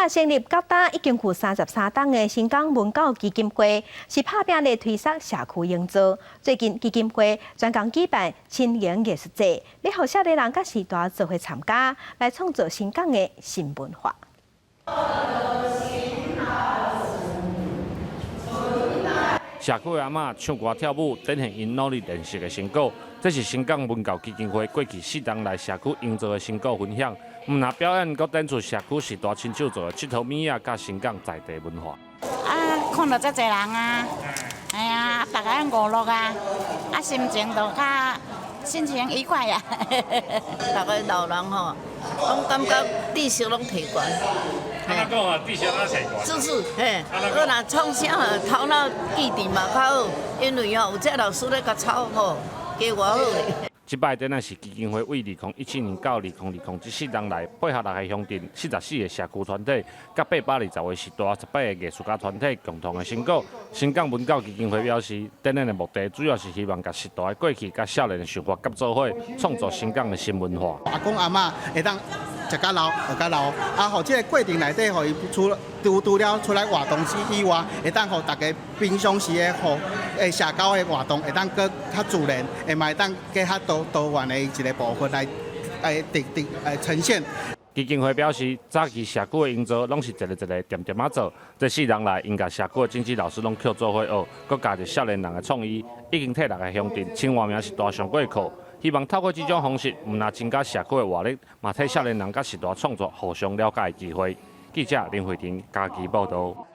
若成立到今已經有33冬的新港文教基金會，是拍拚咧推捒社區營造。最近基金會專工舉辦青年藝術節，欲予少年人佮序大做伙參加，來創造新港的新文化。社區的阿嬤唱歌跳舞，展現𪜶努力練習的成果。這是新港文教基金會過去4冬來社區營造的成果分享。毋但表演，閣展出社區序大親手做的𨑨迌物仔，佮新港在地文化。啊，看著遮濟人啊，哎呀，逐家娛樂啊，啊，心情就較心情愉快啊。逐个老人吼，攏感覺知識攏提懸。按怎講啊？知識攏提懸。就是，嘿，閣若創啥頭腦記佇嘛較好，因為吼有這老師咧共操吼，加偌好咧。這擺展覽是基金會為2017年到2020這4冬來，配合六个鄉鎮、44個社區團體，佮820個序大、18個藝術家團體共同的成果。新港文教基金會表示，展覽的目的主要是希望共序大的過去佮少年的想法結做伙，創造新港的新文化。阿公阿嬤會當食較老，學較老，啊，予這个過程內底，予伊除了出來活動之以外，會當予大家平常時的予社交的活動，會當閣較自然，會嘛會當閣較多元的一个部分來來直直呈現。基金會表示，早期社區的營造攏是一个一个恬恬仔做，這4冬來，𪜶共社區的經濟老師攏抾做伙學，閣加入少年人的創意，已經替六个鄉鎮千外名序大上過課。希望透過這種方式，毋但增加社區的活力，嘛替少年人佮序大創作互相了解的機會。記者林慧婷嘉義報導。